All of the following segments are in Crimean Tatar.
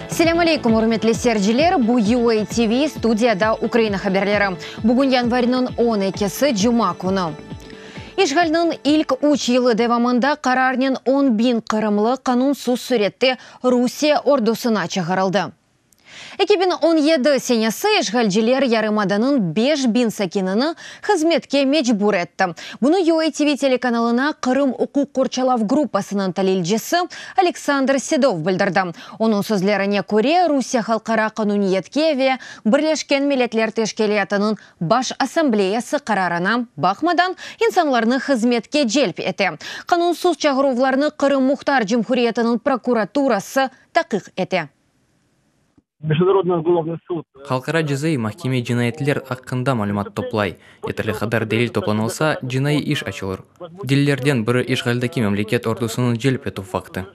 Selâm aleykum, ürmetli seyirciler! Bu UA TV, studiyada Ukraina haberleri. Bugün yanvarniñ on ekisi, cuma künü. İşğalniñ ilk üç yılı devamında qararnen 10.000 qırımlı qanunsız sürette Rusiye ordusına çağırıldı. 2017 senesi işğalciler yarımadanıñ 5000 sakinini hızmetke mecbur etti. Bunı UA TV telekanalına Qırım uquq qorçalav gruppasınıñ talilcisi Aleksandr Sedov bildirdi. Onıñ sözlerine köre, Rusiye halqara qanuniyetke ve Birleşken Milletler Teşkilâtınıñ Baş Assambleyası qararına baqmadan, insanlarnı hızmetke celp ete. Qanunsız çağıruvlarnı Qırım Muhtar Cumhuriyetiniñ prokuraturası taqiq ete. Halqara cezaiy mahkeme cinayetler aqqında malümat toplay. Yeterli qadar delil toplanılsa, cinaiy iş açılır. Delillerden biri işğaldeki memleket ordusınıñ celp etüv faktı.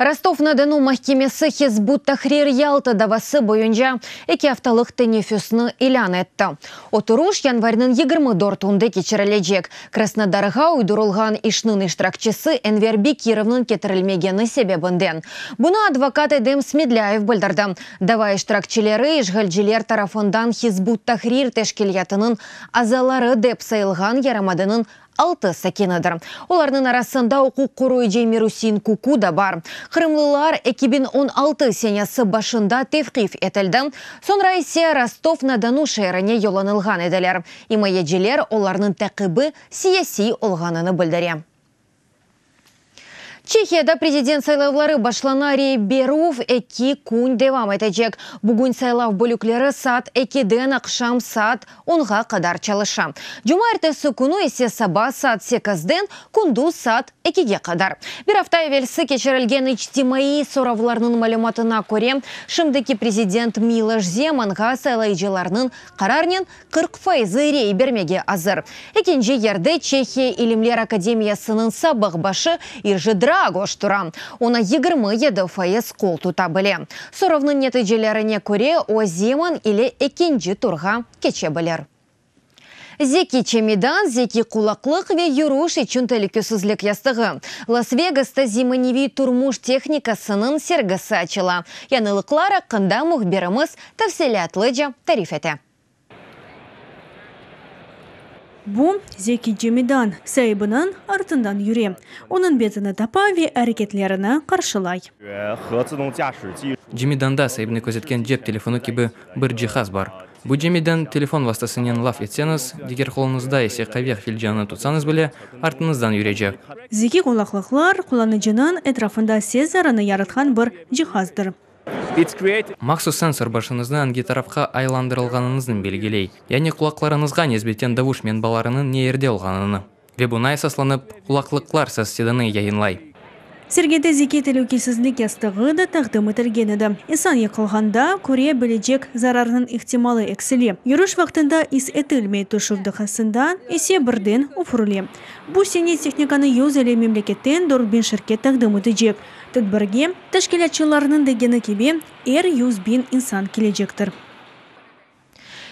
Rostov-na-Donu mahkemesi Hizb ut-Tahrir Yalta davası boyunca eki aftalıq teneffüsni ilân etti. Oturuş yanvarniñ 24-ünde keçirilecek. Krasnodarğa uydurılğan işniñ iştirakçisi Enver Bekirovnıñ ketirilmegeni sebebinden. Bunı advokat Edem Smedlâyev bildirdi. Dava iştirakçileri işğalciler tarafından Hizb ut-Tahrir teşkilâtınıñ azaları dep sayılğan yarımadanıñ altı sakinidir. Olarnıñ arasında uquq qoruyıcı Emir-Usein Kuku da bar. Qırımlılar 2016 senesi başında tevqif etildi, soñra ise Rostov-na-Donu şeerine yollanılğan ediler. İmayeciler olarnıñ taqibi siyasiy olğanını bildire. Çehiyada prezident saylavları başlana, rey berüv eki kün devam etecek. Bugün saylav bölükleri saat ekiden aqşam saat onğa qadar çalışa. Cumaertesi künü ise saba saat sekizden kündüz saat ekige qadar. Bir afta evelsi keçirilgen içtimaiy soravlarnıñ malümatına köre, şimdiki prezident Miloş Zemanğa saylayıcılarnıñ qararnen 40 fayızı rey bermege azır. Ekinci yerde Çehiya İlimler akademiyasınıñ sabıq başı İrji Dragoş tura, oña 27% qol tuta bile. Soravnıñ neticelerine köre, o, Zeman ile ekinci turğa keçe bilir. Zeki çemidan, zeki qulaqlıq ve yürüş içün telükesizlik yastığı. Las-Vegasta zemaneviy turmuş tehnikasınıñ sergisi açıla. Yañılıqlar aqqında mühbirimiz tafsilâtlıca tarif ete. Bu, zeki cemidan, saibiniñ artından yüre, onıñ betini tapa ve areketlerini qarşılay. Cemidanda saibini közetken cep telefonı kibi bir cihaz bar. Bu cemidan telefon vastasınen laf etseñiz, diger qoluñızda ise qave filcanını tutsañız bile, artıñızdan yürecek. Zeki qulaqlıqlar, qullanıcınıñ etrafında ses zarını yaratqan bir cihazdır. Mahsus sensor başıñıznı angi tarafqa aylandırılğanıñıznı belgiley, yani qulaqlarıñızğa nisbeten davuş menbalarınıñ ne yerde olğanını. Ve buña esaslanıp, qulaqlıqlar ses sedanı yayınlay. Sergide zeki telükesizlik yastığı da taqdim etilgen edi. İnsan yıqılğanda, köre bilecek zararnıñ ihtimalı eksile. Yürüş vaqtında is etilmey, tüşüv daqasında ise birden üfürile. Bu sene tehnikanı 150 memleketten 4000 şirket taqdim etecek. Tedbirge, teşkilâtçılarnıñ degeni kibi, er 100.000 insan kelecektir.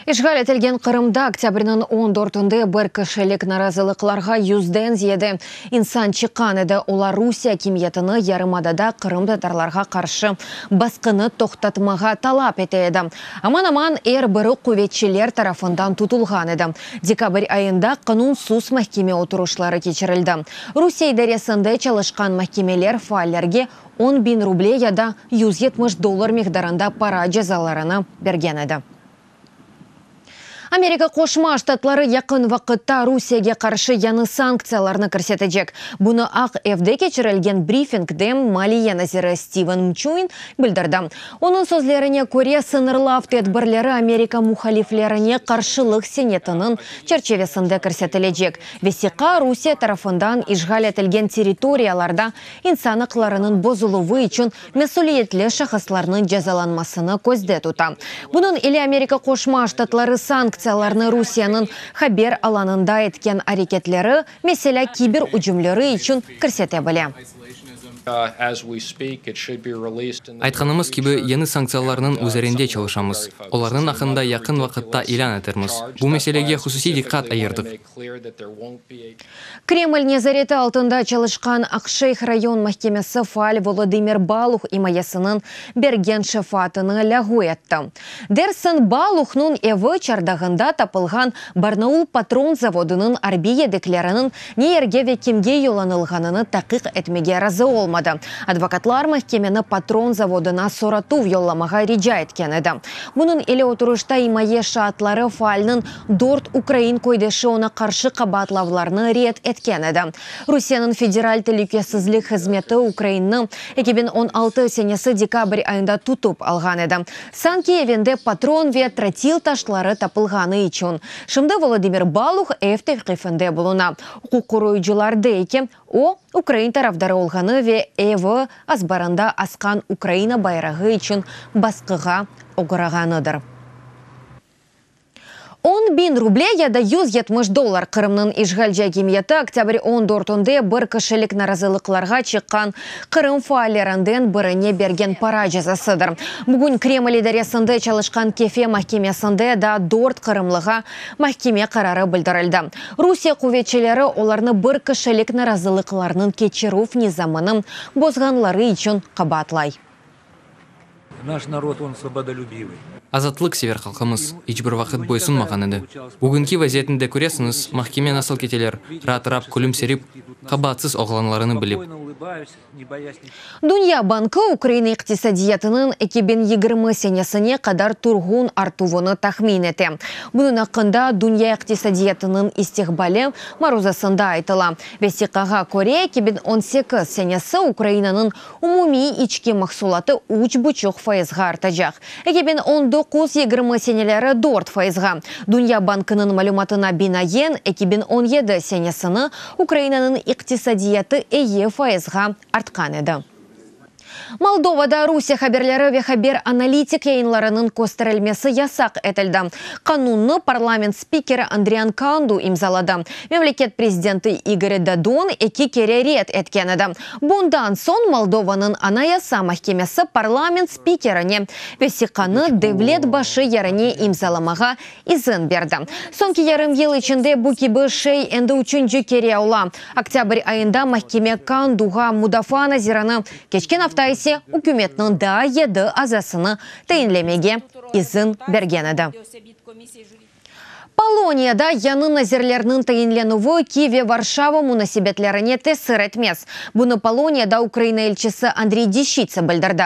İşğal etilgen Qırımda oktâbrniñ on dörtünde bir kişilik narazılıqlarğa yüzden ziyade insan çıqqan edi. Olar Rusiye akimiyetini yarımadada qırımtatarlarğa qarşı basqını toqtatmağa talap ete edi. Aman-aman er biri quvetçiler tarafından tutulğan edi. Dekabr ayında qanunsız mahkeme oturışları keçirildi. Rusiye idaresinde çalışqan mahkemeler faallerge 10.000 ruble ya da 170 dollar miqdarında para cezalarını bergen edi. Amerika Qoşma Ştatları yaqın vaqıtta Rusiyege qarşı yañı sanktsiyalarnı kirsetecek. Bunı Aq Evde keçirilgen brifingde maliye naziri Stiven Mçuin bildirdi. Onıñ sözlerine köre, sıñırlav tedbirleri Amerika muhaliflerine qarşılıq senetiniñ çerçivesinde kirsetilecek. Vesiqa Rusiye tarafından işğal etilgen territoriyalarda insan aqlarınıñ bozuluvı içün mesüliyetli şahıslarnıñ cezalanmasını közde tuta. Bunıñ ile Amerika Qoşma Ştatları sanktsiyalarnı Rusiyeniñ haber alanında etken areketleri, meselâ, kiber ücümleri içün kirsete bile. Aytqanımız kibi, yañı sanktsiyalarnıñ üzerinde çalışamız. Olarnıñ aqqında yaqın vaqıtta ilân etermiz. Bu meselege hususiy diqqat ayırdıq. Kreml nezareti altında çalışqan Aqşeyh rayon mahkemesi faal Volodımır Baluh imayesiniñ bergen şefaatını lâğu etti. Dersiñ, Baluhnıñ evi çardağında tapılğan Barnaul patron zavodınıñ arbiy yedekleriniñ ne yerge ve kimge yollanılğanını taqiq etmege razı olmadı. Advokatlar mahkemeni patron zavodına soratuv yollamağa rica etken edi. Bunıñ ile oturışta imaye şaatları faalniñ dört ukrain köydeşi oña qarşı qabaatlavlarnı red etken edi. Rusiyeniñ Federal telükesizlik hızmeti ukrainni 2016 senesi dekabr ayında tutıp alğan edi, sanki evinde patron ve trotil taşları tapılğanı içün. Şimdi Volodımır Baluh ev tevqifinde buluna. Uquq qoruyıcılar dey ki, o, ukrain tarafdarı olğanı ve evi azbarında asqan Ukraina bayrağı içün basqığa oğrağanıdır. 10.000 ruble ya da 170 dollar Qırımnıñ işğalci akimiyeti oktyabr on dörtünde bir kişilik narazılıqlarğa çıqqan Qırım faallerinden birine bergen para cezasıdır. Bugün Kreml idaresinde çalışqan Kefe mahkemesinde daa dört qırımlığa mahkeme qararı bildirildi. Rusiye quvetçileri olarnı bir kişilik narazılıqlarnıñ keçirüv nizamını bozğanları içün qabaatlay. Naş narod, on svobodolübivıy. Azatlıq sever halqımız iç bir vaqıt boysunmağan edi. Bugünki vaziyetni de köresiñiz, mahkeme nasıl keteler, raat-rap külümserip, qabaatsız oğlanlarını bilip. Dünya bankı Ukraina iqtisadiyatınıñ 2020 senesine qadar turğun artuvını tahmin ete. Bunıñ aqqında Dünya iqtisadiyatınıñ istiqbali maruzasında aytıla. Vesiqağa köre, 2018 senesi Ukrainanıñ Umumiy içki mahsulatı üç buçuq fayızğa artacaq, 2019, 20 seneleri dört fayızğa. Dünya bankınıñ malümatına binaen, 2017 senesini Ukrainanıñ iqtisadiyatı eyi fayızğa artqan edi. Moldovada Rusiye haberleri ve haber-analitik yayınlarınıñ kösterilmesi yasaq etildi. Qanunnı parlament spikeri Andrian Kandu imzaladı. Memleket prezidenti İgor Dodon eki kere red etken edi. Bundan soñ Moldovanıñ Anayasa mahkemesi parlament spikerine vesiqanı devlet başı yerine imzalamağa izin berdi. Soñki yarım yıl içinde bu kibi şey endi üçünci kere ola. Oktâbr ayında mahkeme Kanduğa mudafaa nazirini, keçken afta ise ükümetniñ daa yedi azasını tayinlemege izin bergen edi. Poloniyada yañı nazirlerniñ tayinlenüvi Kiyev ve Varşava munasebetlerine tesir etmez. Bunı Poloniyada Ukraina elçisi Andriy Deşçitsa bildirdi.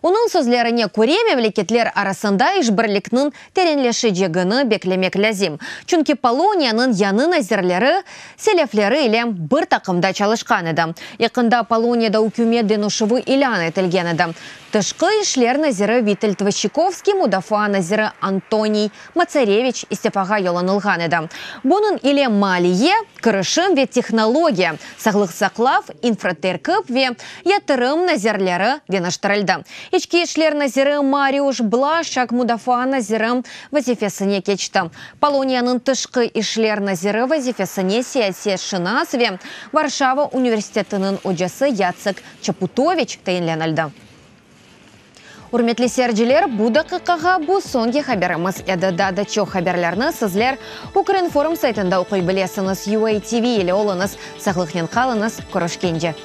Onıñ sözlerine köre, memleketler arasında işbirlikniñ terenleşecegini beklemek lâzim, çünki Poloniyanıñ yañı nazirleri selefleri ile bir taqımda çalışqan edi. Yaqında Poloniyada ükümet deñişüvi ilân etilgen edi. Tışqı işler naziri Vitold Vayçekovskiy, mudafaa naziri Antoniy Matsareviç istifağa yollanılğan edi. Bunıñ ile maliye, kirişim ve tehnologiya, sağlıq saqlav, infraterkip ve yatırım nazirleri deñiştirildi. İçki işler naziri Mariuş Blaşçak mudafaa naziri vazifesine keçti. Poloniyanıñ tışqı işler naziri vazifesine siyasetşınas ve Varşava universitetiniñ ocası Yatsek Çaputoviç tayinlenildi. Ürmetli seyirciler, bu daqiqağa bu soñki haberimiz edi. Daa da çoq haberlerni sizler Ukrinform saytında oquy bilesiñiz. UATV ile oluñız, sağlıqnen qalıñız, körüşkence.